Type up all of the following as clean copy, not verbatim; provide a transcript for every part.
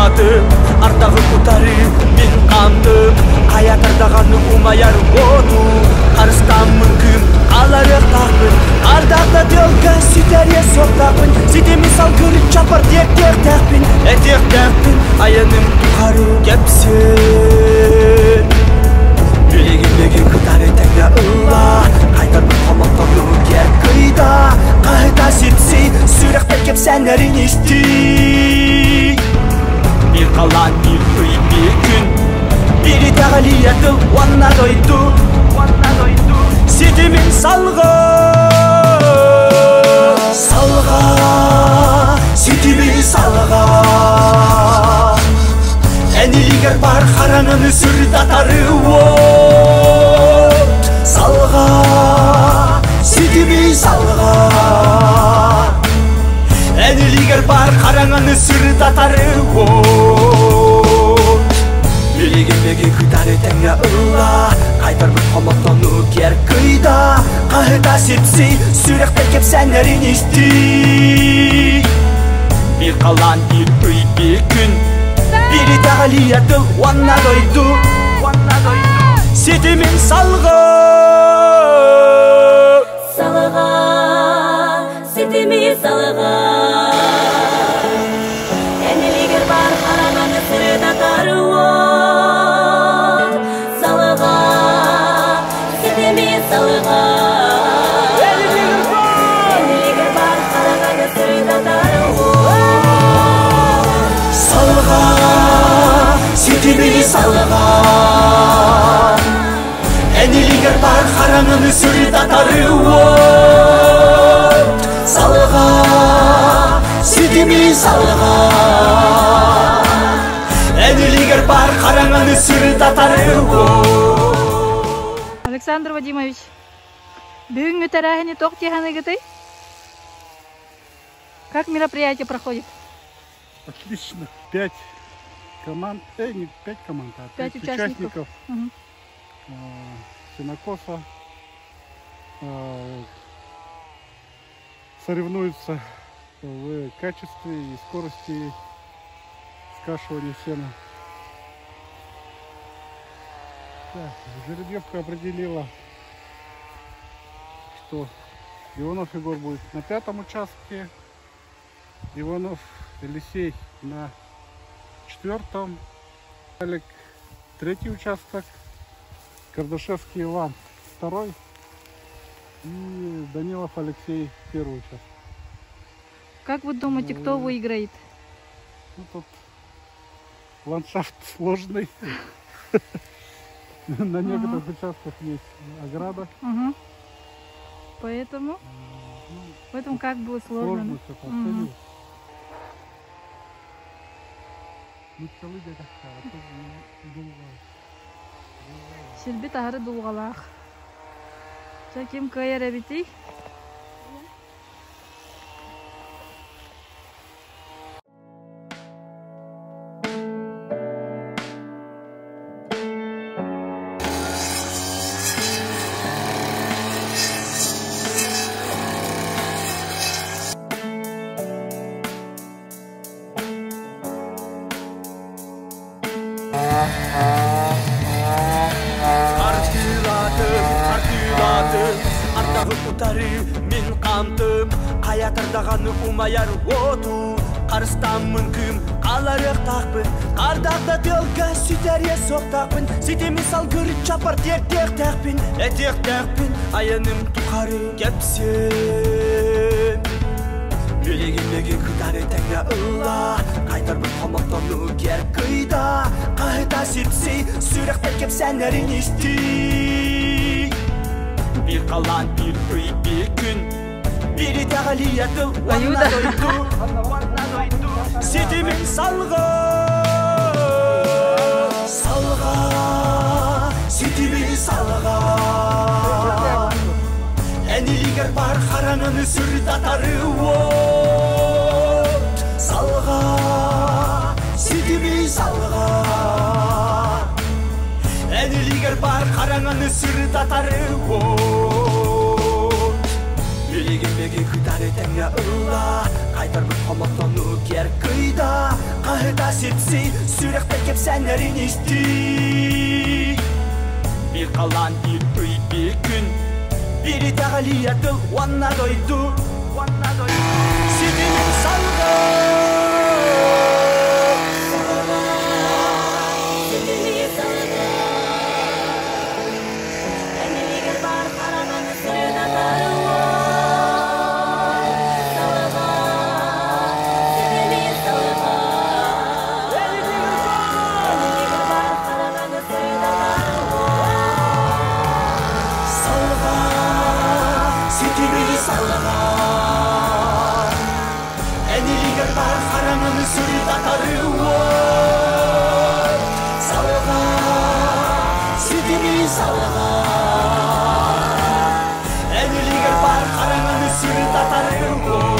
Артыылатым, ардаҕы утары мин хаамтым, хайатар даҕаны умайар уоту харыстааммын күн аларыахтаахпын, ардахта тыалга сүтэриэ суохтаахпын, ситими салгыр чапар диэктиэхтээхпин, этиэхтээхпин айаным тухары кэпсиэн. Билигин миигин кытары тэҥҥэ ылла, хайдарбыт хомоттору киэр кыйда, хаһыта сипси сүрэхтэр кэпсээннэрин истии. Биир халаан, биир ый, биир күн, биир итэҕэлийэ тыл уонна дойду, уонна дойду. Ситимин салҕа, салҕа, ситимин салҕа. Эн илигэр бар хараҥаны сырдатары уот. Салҕа, ситими салҕа. Эн илигэр бар хараҥаны сырдатары уот. Билигин миги кытары тэҥҥэ ылла, хайдарбыт хомотону киэр кыйда, хаһыта сипси сүрэхтэр кэпсээннэрин истии. Биир халаан, биир ый, биир күн, биир итэҕэлийэ тыл уонна дойду, уонна дойду. Ситимин салҕа, Салҕа, ситими салҕа. Эн илигэр бар хараҥаны сырдатар уот. Салҕа, ситими салҕа. Эн илигэр бар хараҥаны сырдатар уот. Салҕа, ситими салҕа. Эн илигэр бар хараҥаны сырдатар уот. Салҕа, ситими салҕа. Эн илигэр бар хараҥаны сырдатар уот. Александр Вадимович, бүгүҥҥү тэрээһини туох дии Как мероприятие проходит? Отлично. 5 команд, не 5 команд, а 5 5 участников. участников сенокоса соревнуются в качестве и скорости скашивания сена. Так, жеребьевка определила, что Иванов Егор будет на 5-м участке, Иванов Елисей на 4-м, Алик 3-й участок, Кардашевский Иван 2-й и Данилов Алексей 1-й участок. Как вы думаете, кто выиграет? Тут ландшафт сложный. На некоторых участках есть ограда. Поэтому? Поэтому как было сложно? Сложно всё оценивать. Ну, целый день такая, а то долго. Сирбит аһары дулҕалаах. Чэ, ким кыайар эбитий? Артыылатым, артыылатым, ардаҕы утары мин хаамтым, хайатар даҕаны умайар уоту харыстааммын күн аларыахтаахпын, ардахта тыалга сүтэриэ суохтаахпын, ситими салгыр чапар тиэрдиэхтээхпин, этиэхтээхпин айаным тухары кэпсиэн. Билигин миигин кытары тэҥҥэ ылла, хайдарбыт хомотону киэр кыйда, хаһыта сипси сүрэхтэр кэпсээннэрин истии. Биир халаан, биир ый, биир күн, биир итэҕэлийэ тыл уонна Аюда. дойду, ситимин салҕа, салҕа, ситимин салҕа. Эн илигэр бар хараҥаны сырдатар уот. Салҕа, ситими салҕа. Эн илигэр бар хараҥаны сырдатар уот. Билигин Биһиги кытары тэҥҥэ ылла, Хайтарбыт хомотону киэр кыйда, Хаһыта сипси, сүрэхтэр кэпсээннэрин истии. Биир халаан, биир ый, биир күн, Биир итэҕэлиэ тыл уонна дойду, уонна дойду. Ситимин салгыы! Ситими салгыы! Энилигэр бар хараҥаны сырдатар уот. Салҕаа, ситими салҕаа! Энилигэр бар хараҥаны сырдатар уот. Салҕаа, ситими салҕаа! Энилигэр бар хараҥаны сырдатар уот. Салҕаа, ситими салҕаа! Энилигэр бар хараҥаны сырдатар уот.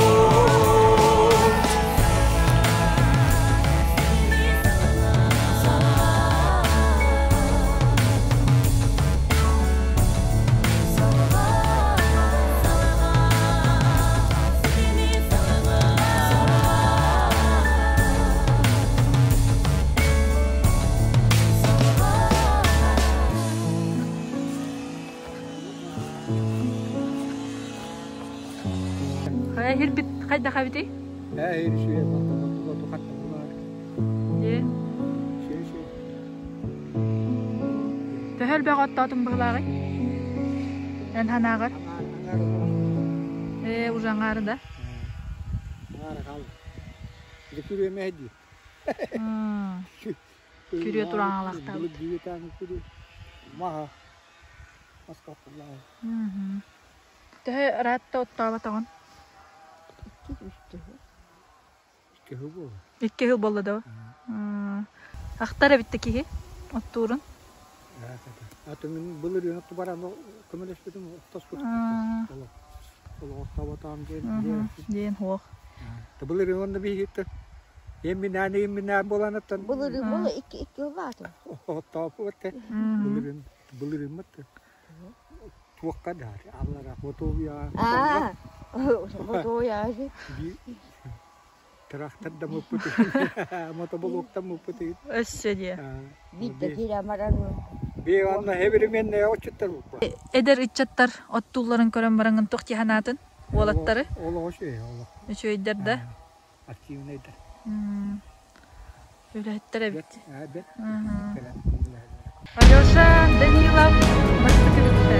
Хайа хирбит хайдах эбитий? Ээ, үчүгэй тухаттылар. Дьэ. Үчүгэй үчүгэй. Төһө элбэх оттоотум быһылааҕый? Эн санааҕар? Ээ, уже аҥаары да? Аҥаара хаалла. Ити күрүө дии. Күрүө тураҥалахтаабыт. Былыр Маха. Маска Төһө ыраатта оттооботоҕун? Икки сыл буолла. Икки сыл буолла да? Ахтар эбит да киһи оттуурун. Аты мин былырыын отту баран көмөлөспүтүм оттоспут. Олох диэн. Диэн хуох. Былырыын онно биһиги Емминään емминään буолан оттон. Былырыын буола икки икки сыл Оттооппут былырыын былырыыммыт туохха даар аллара мотуя. Аа, мотуя. Трактор да муппут мотоболуктан муппут. Өссө диэ. Биитте киирэ баран. Би анна хебирименне очуттар буппа. Эдэр ыччаттар оттуулларын көрөн бараҥын туох тиһанаатын уолаттары? Олох үчүгэй олох. Үчүгэйдэр да? Активнайдар. Үлэһиттэр эбит. Алеша Данилов бастакы бүттэ.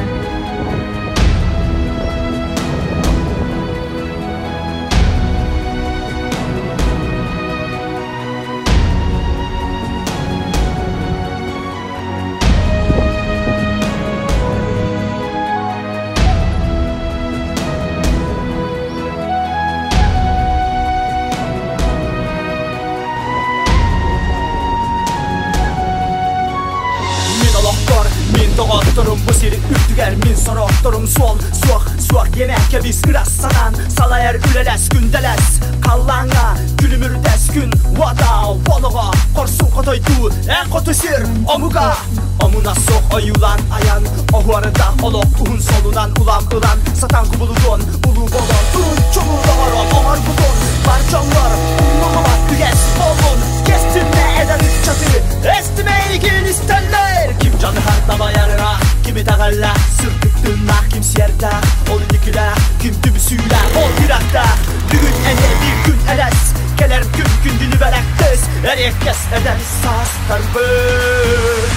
Мин олохтор, мин доҕотторум бу сири үрдүгэр мин сорохторум суол суох суох диэмэ кэбис ырас санаан салайар үлэлэс күндэлэс халлааҥҥа күлүмүрдэс күн уота олоҕо хорсун хотойдуу эн хоту сир омуга омуна суох ойуулаан айан оһуорда олох уһун солунан улам ылан сатаан кубулутуон улуу болон турун чулуу доҕорон оҥорбутун бар дьоҥҥор умнуллубат үгэс буоллун кэстимэ эдэр ыччаты эстимэ игин истэллэр ким дьаныһар дабайарыраах ким итэҕэллээх сырдык тыыннаах ким сиэрдээх ол инникилээх ким түмсүүлээх ол күрэхтээх бүгүн эмиэ биир күн элэс кэлэр күн күндүнү бэлэхтэс эриэккэс эдэр саастарбыт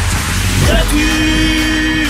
Өтүү!